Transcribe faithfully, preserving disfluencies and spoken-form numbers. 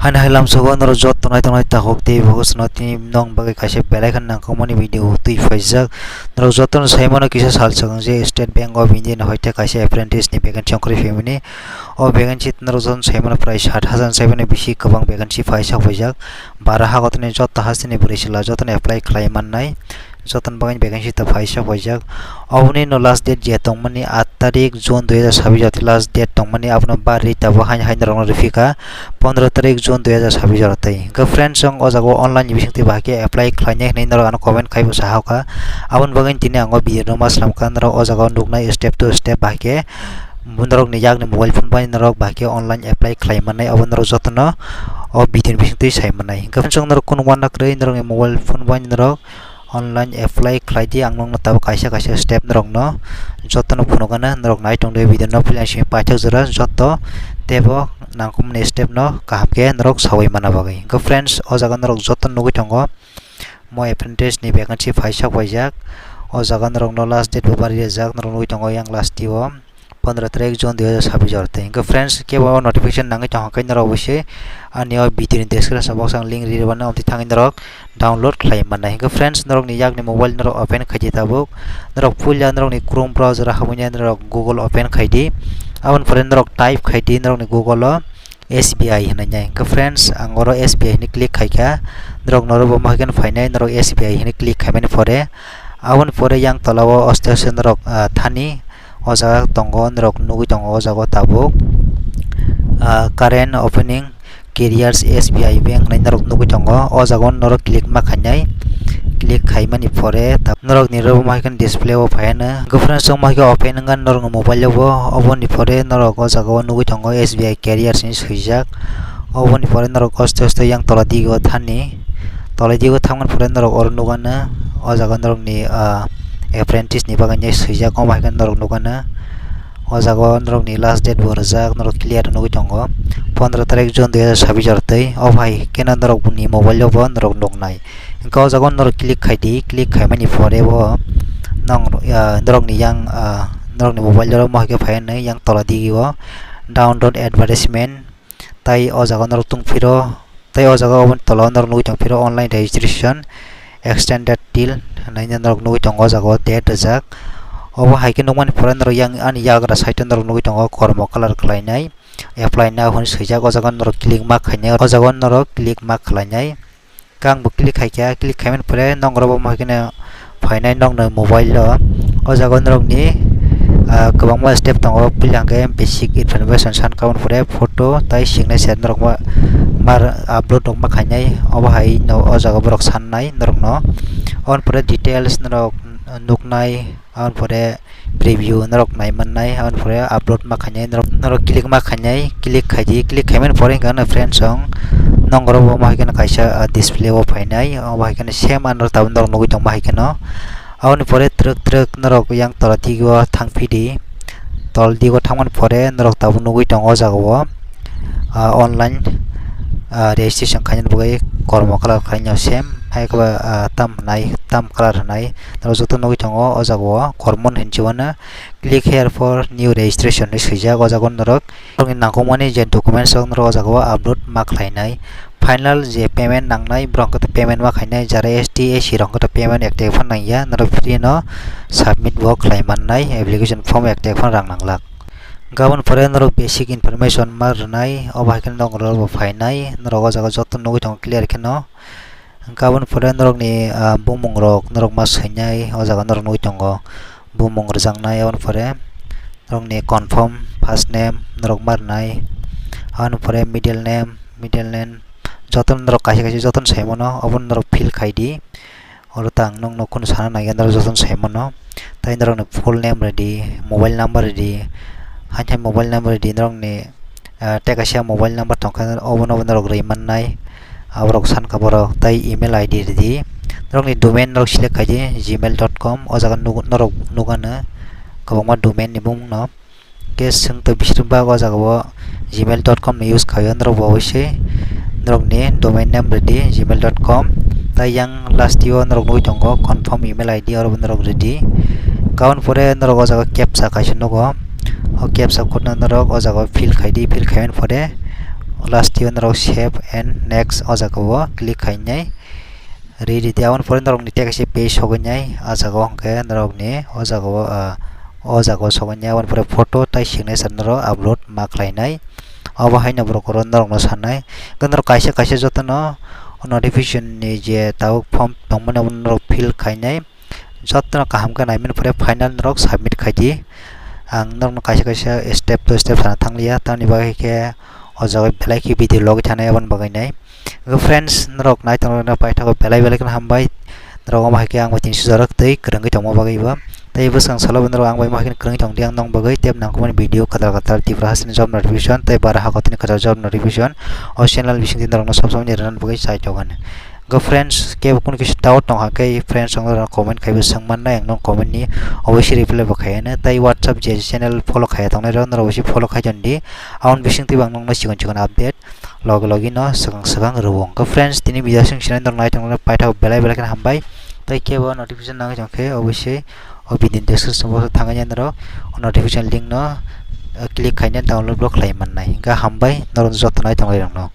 Ani hai lamsogo norok joto nai tongnai takhuk tei bo swngo tini nong bagwi kaisa belai kheno nangkukmani video twi phaijak. Norok jotono sai mano kisa sal swkang je State Bank of India ni hoite kaisa apprentice ni vacancy ongkhorwi phaimani. O vacancy norok jotono sai mano prai sat hajar ni bisi kwbang vacancy phaisa phaijak. Bara hagotoni joto hasteni bwrwi chwla jotono apply khlai mannai. Jotono bagwi vacancy ta phaisa phaijak. Oboni no last date je tongmani aat tarik June dui hajar sabbish jora last date tongmani, abono barwi tabuk haino haino rokno rwphikha pondro tarik June dui hajar sabbish jora tei. Hwnkhe friends, chwng o jaga o online ni bisingtwi bahai khe apply khlainai hwnwi norok ano comment khaibo saha kha. Aboni bagwi tini ang o video no ma slam kha, norok o jaga o nuknai step to step bahai khe norokni yakni mobile phone bai norok bahai khe online apply khlai mannai, abo norok jotono o video ni bisingtwi sai mannai. Hwnkhe friends, chwng norok kunu uanakwrwi norokni mobile phone bai norok online apply khlai di, ang nokno tabuk kaisa kaisa step norokno jotono phunukgana, norok nai tongdi video no puila simi paithak jora joto teibo nangkukmani step no kaham khe norok sawi mana bagwi. Hwnkhe friends, o jaga norok joto nugwi tongo mo apprentice ni vacancy phaisa phaijak, o jaga norokno last date bo barwi rijak, norok nugwi tongo yang last o. Pondro tarik June dui hajar sabbish jora tei. Hwnkhe friends, kebo o notification nangwi tongkha khe norok bwswi ani o video ni description box o ang link rwi rwmani, omtwi thangwi norok download khlai mannai. Hwnkhe friends, norokni yakni mobile norok open khaidi tabuk. Norok puila norokni Chrome browser o habwini norok Google open khaidi. Aboni pore norok type khaidi norokni Google o S B I hinwi nai. Hwnkhe friends, ang oro S B I hinwi click khaikha. Norok norok bo mohai kheno phainai, norok S B I hinwi click khaimani pore. Aboni pore yang tola o aste aste norok, ah, thani. O jaga tongo, norok nugwi tongo o jaga o tabuk, ah, current opening careers S B I bank hinwi norok nugwi tongo. O jaga o norok click ma khainai, click khaimani pore tab-, norok ni room hai khe display o phai ano. Hwnkhe friends, chwng ma khe open wngkha norok ni mobile o bo, oboni pore norok o jaga o nugwi tongo S B I careers hinwi swijak. Oboni pore norok aste aste yang tola digo thani, tola digo thangmani pore norok oro nukano o jaga norokni, ah, apprentice ni bagwi swijak, omo hai khe norok nukano o jaga o norokni last date bo rijak, norok clear nugwi tongo pondro tarik June dui hajar sabbish jora tei. O bai kheno norok boni mobile o bo norok nuknai. Hwnkhe o jaga o norok click khaidi, click khaimani pore bo nong, ah, norokni yang, ah, norokni mobile o mohai khe phai hwnwi yang tola digi o download advertisement. Tai o jaga norok tong phiro, tai o jaga oboni tola o norok nugwi tong phiro online registration extended till hinwi norok nugwi tongo o jaga o date rijak. Obo hai khe nukmani pore norok yang ani yagra side o norok nugwi tongo kormo colour khlainai, apply now hinwi swijak, o jaga norok click ma khainai, o jaga norok click ma khlainai. Khe ang bo click khaikha, click khaimani pore nong oro bo mohai kheno phainai nokno mobile o. O jaga o norokni, ah, kwbangma step tongo, puila hwnkhe basic information sankha, aboni pore photo tai signature norok ma, mar upload rok ma khainai, obo hai no o jaga borok sannai norokno. Aboni pore details norok nuknai. Aboni pore preview norok nai mannai, aboni pore upload ma khainai, norok, norok click ma khainai, click khaidi, click khaimani pore hwnkhe ano friends, chwng nong oro bo ma hai kheno kaisa, ah, display o phainai, obo hai kheno same ano tabuk norok nugwi tongma hai kheno. Aboni pore twrwk twrwk norok yang tola digo thang phidi, tol digo thangmani pore norok tabuk nugwi tongo o jaga o, ah, online, ah, registration khainani bagwi kormo colour khainai same hai khe ba, ah, tam hwnai, tam colour hwnai. Norok joto nugwi tongo o jaga o kormo hinwi chiwano click here for new registration hinwi swijak. O jaga o norok norokni nangkukmani je documents rok norok o jaga o upload ma khlainai. Final je payment nangnai borok hwnkhe payment ma khainai, jara S T, S C rok hwnkhe payment ek taka phano nangya, norok free no submit bo khlai mannai, application form ek taka phano rang nanglak. Hwnkhe aboni pore norok basic information ma rwnai, obo hai khe norok bo phainai, norok o jaga joto nugwi tongo clear kheno. Hwnkhe aboni pore norokni, ah, bumung rok norok ma swinai, o jaga norok nugwi tongo bumung rwjaknai, aboni pore norokni confirm first name norok ma rwnai, aboni pore middle name, middle name jotono norok kaisa kaisa jotono sai mano, obono norok fill khaidi. Oro ta ang nokno kunu sana nangya, norok jotono sai mano. Tai norokni full name rwdi, mobile number rwdi, hai khe mobile number rwdi norokni, ah, tei kaisa mobile number tongkha, obono bo norok rwi mannai. Aborok sankha borok tai email I D rwdi. Norokni domain norok select khaidi gmail dot com, o jaga nugo-, norok nugano kwbangma domain ni bumungno. Khe chwng twi bising bak o jaga o gmail dot com ni use khaio, norok bo oboise norokni domain name rwdi gmail dot com. Tai yang last o norok nugwi tongo confirm email I D, oro bo norok rwdi. Aboni pore norok o jaga captcha kaisa nugo, o captcha code no norok o jaga o fill khaidi, fill khaimani pore Last o norok save and next o jaga o click khainai. Ready di, aboni pore norokni tei kaisa page sogwinai. O jaga o hwnkhe norokni o jaga o, ah, o jaga o sogwinai, aboni pore photo tei signature norok upload ma khlainai. Obo haino borok oro norokno sanai. Hwnkhe norok kaisa kaisa jotono notification ni je tabuk form tongmani, abono norok fill khainai. Jotono kaham khe naimani pore final norok submit khai di. Ang norokno kaisa kaisa step to step sana thangliya, tamni bagwi khe o jaga belai khe video logwi thanai, aboni bagwi nai. Friends, norok nai tongna paithago belai belai kheno hambai. Norok omo hai khe ang bai tini sujarak tei kwrwngwi tongma bagwi bo. Tei bwskang salo bo norok ang bai ma hai khe kwrwngwi tongdi ang nong bagwi tei nangkukmani video kwtal kwtal Tripura hasteni job notification tei bara hakotini kwtal job notification o channel bisingtwi norokno sob somoi rwnani bagwi chai tongani. Go friends, kebo kunu kisa doubt tong kha khe friends rok norok comment khaibo swng mannai, ang nong comment ni obviously reply bo khaiya nai. Tei WhatsApp je channel follow khaiya tongnai rok norok obviously follow khai tondi. Aboni bisingtwi bo ang nokno chikon chikon update logi logi no swkang swkang rwo. Go friends, tini video sing sinai norok nai tongna paithak belai belai kheno hambai. Tei kebo notification nangwi tong khe obviously o video description box o thangwi norok o notification link no, eh, click khaina download bo khlai mannai. Hwnkhe hambai norok joto nai tongnai rok no.